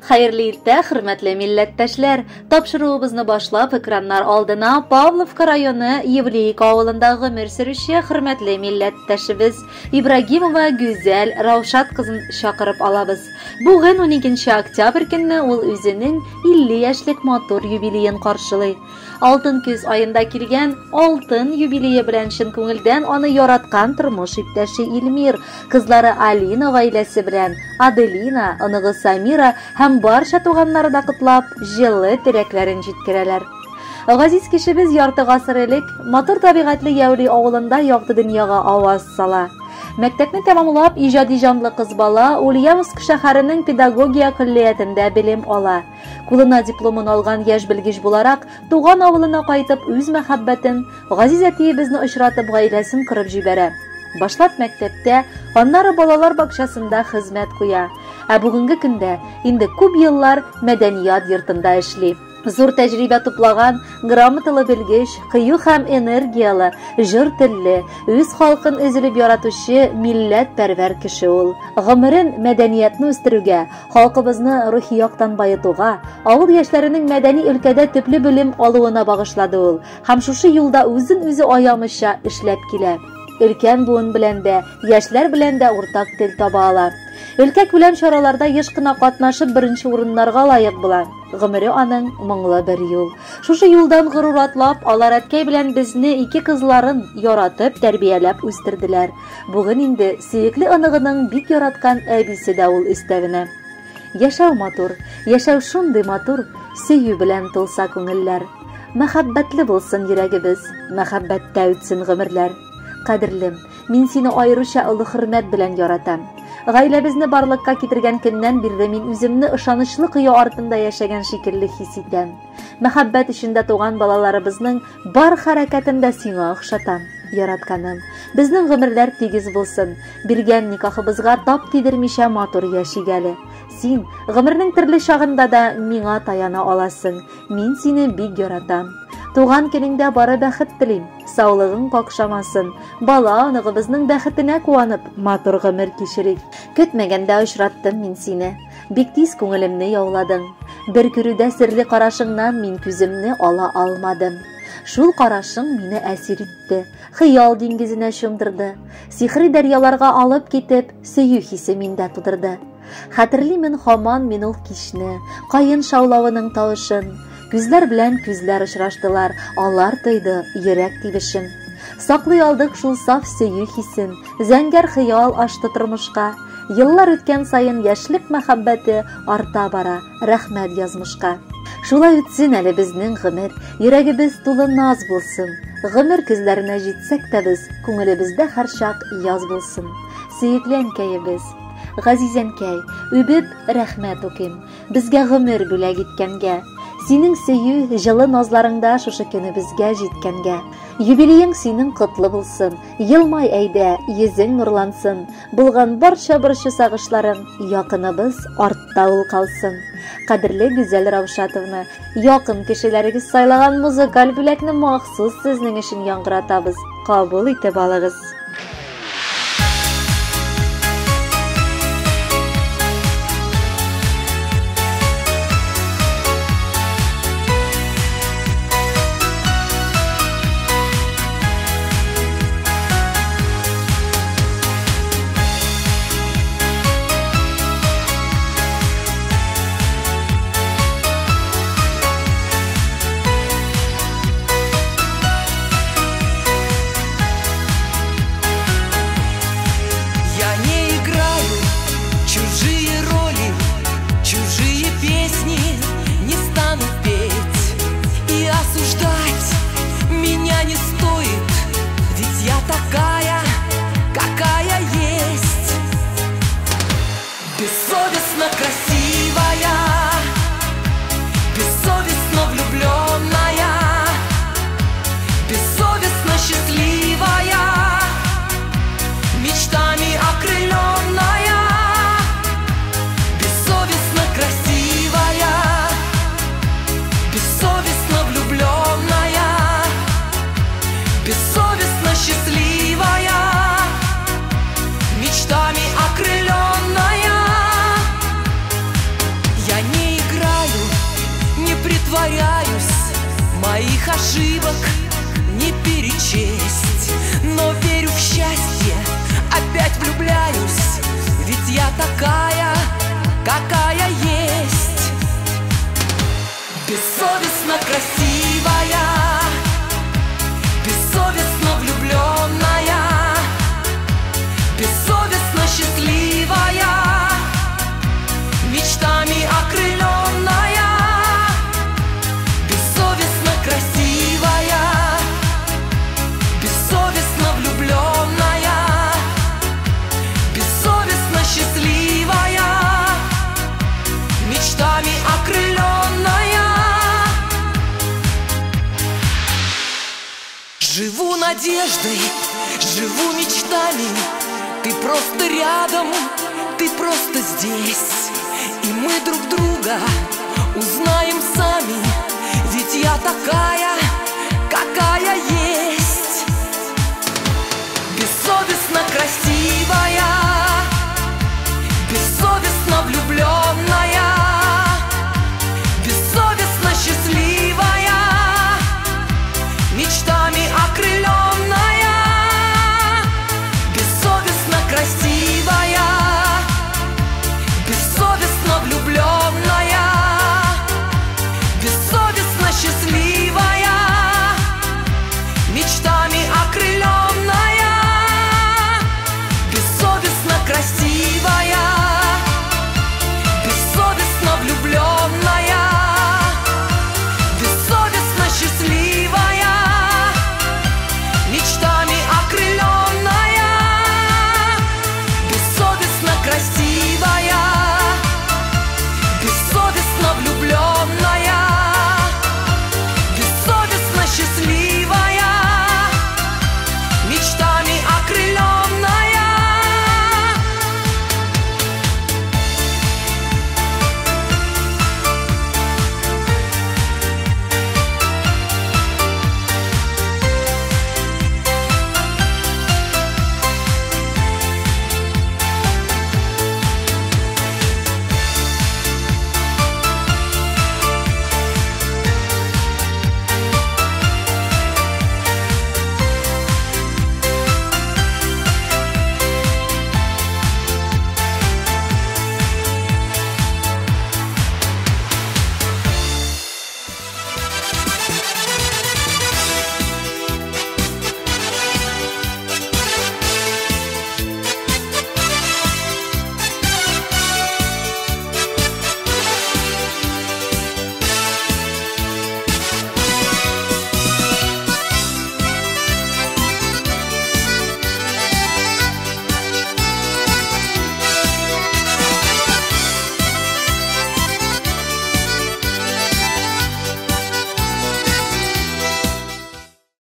Хәерле иртә, хөрмәтле милләттәшләр! Тапшыруыбызны башлап, экраннар алдына Павловка районы Евлейка авылында гомер сөрүче хөрмәтле милләттәшебез Ибрагимова Гүзәл Раушат кызын чакырып алабыз. Бүген 12 октябрь көнне ул үзенең 50 яшьлек матур юбилеен каршылый. Алтын көз аенда килгән алтын юбилее белән чын күңелдән аны яраткан тормыш иптәше Илмир, кызлары Алина гаиләсе белән, Аделина, оныгы Самира һәм барча туганнары да котлап, җылы теләкләрен җиткерәләр. Газиз кешебез ярты гасыр элек матур табигатьле Яүли авылында якты дөньяга аваз сала. Мәктәпне тәмамлап, иҗади җанлы кыз бала Ульяновск шәһәренең педагогия көллиятендә белем ала. Кулына дипломын алган яшь белгеч буларак, туган авылына кайтып, үз мәхәббәтен, газиз әтиебезне очратып, гаиләсен корып җибәрә. Башлап мәктәптә, аннары балалар бакчасында хезмәт куя. Ә бүгенге көндә инде күп еллар мәдәният йортында эшли. Зур тәҗрибә туплаган, грамоталы белгеч, кыю һәм энергияле, җор телле, үз халкын өзелеп яратучы милләтпәрвәр кеше ул. Гомерен мәдәниятне үстерүгә, Халкыбызны рухи яктан баетуга, авыл яшьләренең мәдәни өлкәдә төпле белем алуына багышлады ул һәм шушы юлда үзен-үзе аямыйча эшләп килә. Өлкән буын белән дә, яшьләр белән дә уртак тел таба ала. Өлкә күләм чараларда еш кына катнашып беренче урыннарга лаек була. Гомере аның моңлы бер юл. Шушы юлдан горур атлап, алар әткәй белән безне ике кызларын яратып, тәрбияләп үстерделәр. Бүген инде сөекле оныгының бик яраткан әбисе дә ул өстәвенә. Яшәү матур, яшәү шундый матур, сөю белән тулса күңелләр. Мәхәббәтле булсын йөрәгебез, мәхәббәттә үтсен гомерләр. Кадерлем, мин сине аеруча олы хөрмәт белән яратам. Гаиләбезне барлыкка китергән көннән бирле мин үземне ышанычлы кыя артында яшәгән шикелле хис итәм. Мәхәббәт эчендә туган балаларыбызның бар хәрәкәтен дә сиңа охшатам, яратканым. Безнең гомерләр тигез булсын. Биргән никахыбызга тап тидермичә матур яшик әле. Син гомернең төрле чагында да миңа таяна аласың. Мин сине бик яратам. Туган көнеңдә бары бәхет телим. Саулыгың какшамасын. Бала оныгыбызның бәхетенә куанып, матур гомер кичерик. Көтмәгәндә очраттым мин сине. Бик тиз күңелемне яуладың. Бер күрүдә серле карашыңнан мин күземне ала алмадым. Шул карашың мине әсир итте, хыял диңгезенә чумдырды. Сихри дәрьяларга алып китеп, сөю хисе миндә тудырды. Хәтерлимен һаман мин ул кичне, каен шаулавының тавышын. Күзләр белән күзләр очраштылар, алар тойды йөрәк тибешен. Саклый алдык шул саф сөю хисен, зәңгәр хыял ашты тормышка. Еллар үткән саен яшьлек мәхәббәте арта бара, рәхмәт язмышка. Шулай үтсен әле безнең гомер, йөрәгебез тулы наз булсын. Гомер көзләренә җитсәк тә без, күңелебездә һәрчак яз булсын. Сөекле әнкәебез, газиз әнкәй, үбеп рәхмәт укыйм, безгә гомер бүләк иткәнгә. Синең сөю, җылы назларыңда шушы көнебезгә җиткәнгә. Юбилеең синең котлы булсын, елмай әйдә, йөзең нурлансын. Булган барча борчу сагышларың, якыныбыз артта ул калсын. Кадерле Гүзәл Раушатовна, якын кешеләрегез сайлаган музыкаль бүләкне махсус сезнең өчен яңгыратабыз. Кабул итеп алыгыз. Я не играю чужие роли, чужие песни не стану петь. И осуждать меня не стоит, ведь я такая, какая есть. Бессовестно красивая, бессовестно влюбленная, бессовестно счастливая, мечтами окрыленная, бессовестно красивая, бессовестно влюбленная, бессовестно счастливая, мечтами окрыленная. такая, какая есть. Бессовестно красивая, бессовестно влюбленная, бессовестно счастливая, мечтами окрыленная. Бессовестно красивая, бессовестно влюбленная, бессовестно счастливая, мечтами окрыленная. Живу надеждой, живу мечтами, ты просто рядом, ты просто здесь. И мы друг друга узнаем сами, ведь я такая, какая есть. Бессовестно красивая,